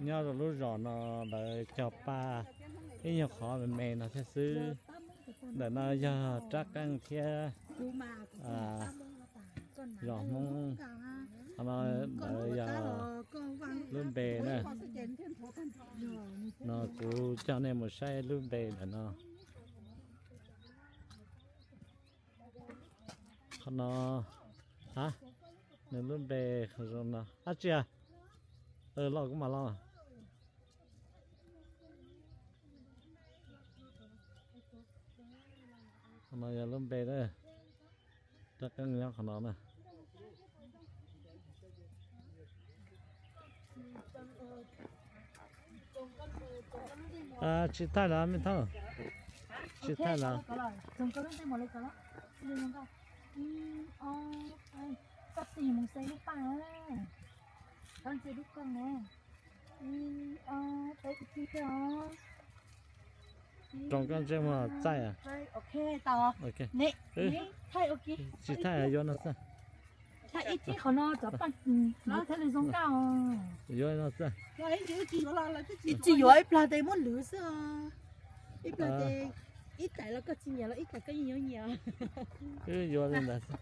Nyob rau lub zos no lawv cog paj ib nyuag qhov me me no thiab xwb. Ntawm no yog rab qeej thiab zos Hmoob. Qhov no lawv yog lub npe na. No kuv coj nej mus saib lub npe ntawm no. Qhov no, a, nws lub npe qhov zoo no dab tsi a? Los kuv mam los. Qhov no yog lub npe, rab qeej nyob qhov no na. Tsis thaij los me thauj, tsis thaij los. Roos koj ntsej muag txaij. Tsis thaij, yuav no xwb. Yuav no xwb. Tsis yuav ib plag tes muab lwv xwb. Ib plag tes, ib tais los koj tsis nyiam los ib tais koj yeej yuav nyiam. Wb yuav li ntawd xwb.